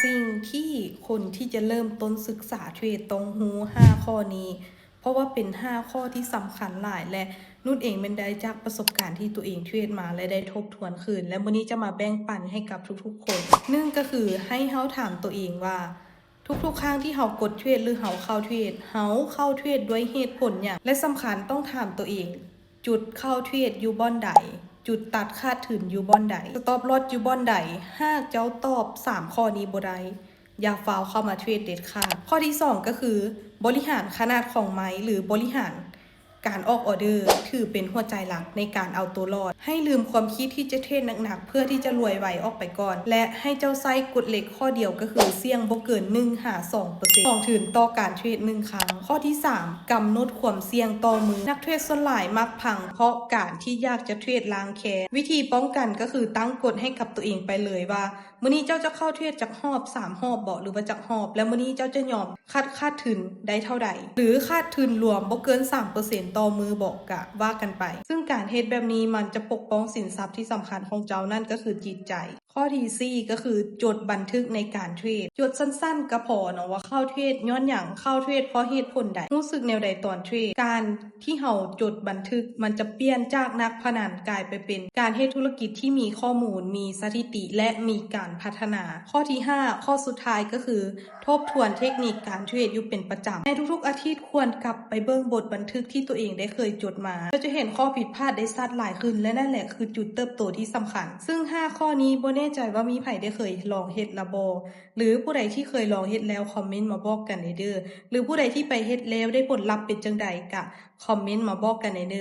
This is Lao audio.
ສິ່ງທີ່ຄົນທີ່ຈະເລີ່ມຕົ້ນສຶກສາເທຣດຕ້ອງຮູ້ຫ້າຂໍ້ນີ້ ເພາະວ່າເປັນຫ້າຂໍ້ທີ່ສຳຄັນຫຼາຍ ແລະ ນຸດເອງແມ່ນໄດ້ຈາກປະສົບການທີ່ຕົວເອງເທຣດມາ ແລະ ໄດ້ທົບທວນຄືນ ແລະ ມື້ນີ້ຈະມາແບ່ງປັນໃຫ້ກັບທຸກໆຄົນ. ໜຶ່ງກໍຄືໃຫ້ເຮົາຖາມຕົວເອງວ່າ ທຸກໆຄັ້ງທີ່ເຮົາກົດເທຣດ ຫຼື ເຮົາເຂົ້າເທຣດ ເຮົາເຂົ້າເທຣດດ້ວຍເຫດຜົນຫຍັງ? ແລະ ສຳຄັນຕ້ອງຖາມຕົວເອງ ຈຸດເຂົ້າເທຣດຢູ່ບ່ອນໃດ? ຈຸດຕັດຂາດທຶນຢູ່ບ່ອນໃດ? ສະຕັອບລອສຢູ່ບ່ອນໃດ? ຫາກເຈົ້າຕອບສາມຂໍ້ນີ້ບໍ່ໄດ້ ຢ່າຟ້າວເຂົ້າມາເທຣດເດັດຂາດ. ຂໍ້ທີສອງກໍຄື ບໍລິຫານຂະໜາດຂອງໄມ້ ຫຼື ບໍລິຫານການອອກອອເດີ ຖືເປັນຫົວໃຈຫຼັກໃນການເອົາຕົວລອດ. ໃຫ້ລືມຄວາມຄິດທີ່ຈະເທຣດໜັກໆ ເພື່ອທີ່ຈະລວຍໄວອອກໄປກ່ອນ ແລະ ໃຫ້ເຈົ້າໃຊ້ກົດເຫຼັກຂໍ້ດຽວ ກໍຄືສ່ຽງບໍ່ເກີນໜຶ່ງຫາສອງເປີເຊັນຂອງທຶນຕໍ່ການເທຣດໜຶ່ງຄັ້ງ. ຂໍ້ທີສາມ ກຳນົດຄວາມສ່ຽງຕໍ່ມື້. ນັກເທຣດສ່ວນຫຼາຍມັກພັງເພາະການທີ່ຢາກຈະເທຣດລ້າງແຄ້ນ. ວິທີປ້ອງກັນກໍຄືຕັ້ງກົດໃຫ້ກັບຕົວເອງໄປເລີຍວ່າ ມື້ນີ້ເຈົ້າຈະເຂົ້າເທຣດຈັກຮອບ ສາມຮອບບໍ ຫຼືວ່າຈັກຮອບ ແລ້ວມື້ນີ້ເຈົ້າຈະຍອມຄັດຂາດທຶນໄດ້ເທົ່າໃດ ຫຼື ຂາດທຶນລວມບໍ່ເກີນສາມເປີເຊັນຕໍ່ມື້ບໍ ກະວ່າກັນໄປ. ຊຶ່ງການເຮັດແບບນີ້ມັນຈະປົກປ້ອງສິນຊັບທີ່ສຳຄັນຂອງເຈົ້າ ນັ້ນກໍຄືຈິດໃຈ. ຂໍ້ທີສີ່ ກໍຄືຈົດບັນທຶກໃນການເທຣດ. ຈົດສັ້ນໆກໍພໍເນາະວ່າເຂົ້າເທຣດຍ້ອນຫຍັງ, ເຂົ້າເທຣດເພາະເຫດຜົນໃດ, ຮູ້ສຶກແນວໃດຕອນເທຣດ. ການ ທີ່ເຮົາຈົດບັນທຶກ ມັນຈະປ່ຽນຈາກນັກພະນັນກາຍໄປເປັນການເຮັດທຸລະກິດທີ່ມີຂໍ້ມູນ, ມີສະຖິຕິ ແລະ ມີການພັດທະນາ. ຂໍ້ທີຫ້າ ຂໍ້ສຸດທ້າຍກໍຄື ທົບທວນເທັກນິກການເທຣດຢູ່ເປັນປະຈຳ. ໃນທຸກໆອາທິດຄວນກັບໄປເບິ່ງບົດບັນທຶກທີ່ຕົວເອງໄດ້ເຄີຍຈົດມາ. ເຈົ້າຈະເຫັນຂໍ້ຜິດພາດໄດ້ຊັດຫຼາຍຂຶ້ນ ແລະ ນັ້ນແຫຼະຄືຈຸດເຕີບໂຕທີ່ສຳຄັນ. ຊຶ່ງຫ້າຂໍ້ນີ້ບໍ່ແນ່ໃຈວ່າມີໃຜໄດ້ເຄີຍລອງເຮັດລະບໍ່ ຫຼື ຜູ້ໃດທີ່ເຄີຍລອງເຮັດແລ້ວ ຄອມເມັນມາບອກກັນແດ່ເດີ້ ຫຼື ຜູ້ໃດທີ່ໄປເຮັດແລ້ວໄດ້ຜົນລັບເປັນຈັ່ງໃດ ກະຄອມເມັນມາບອກກັນແດ່ເດີ້.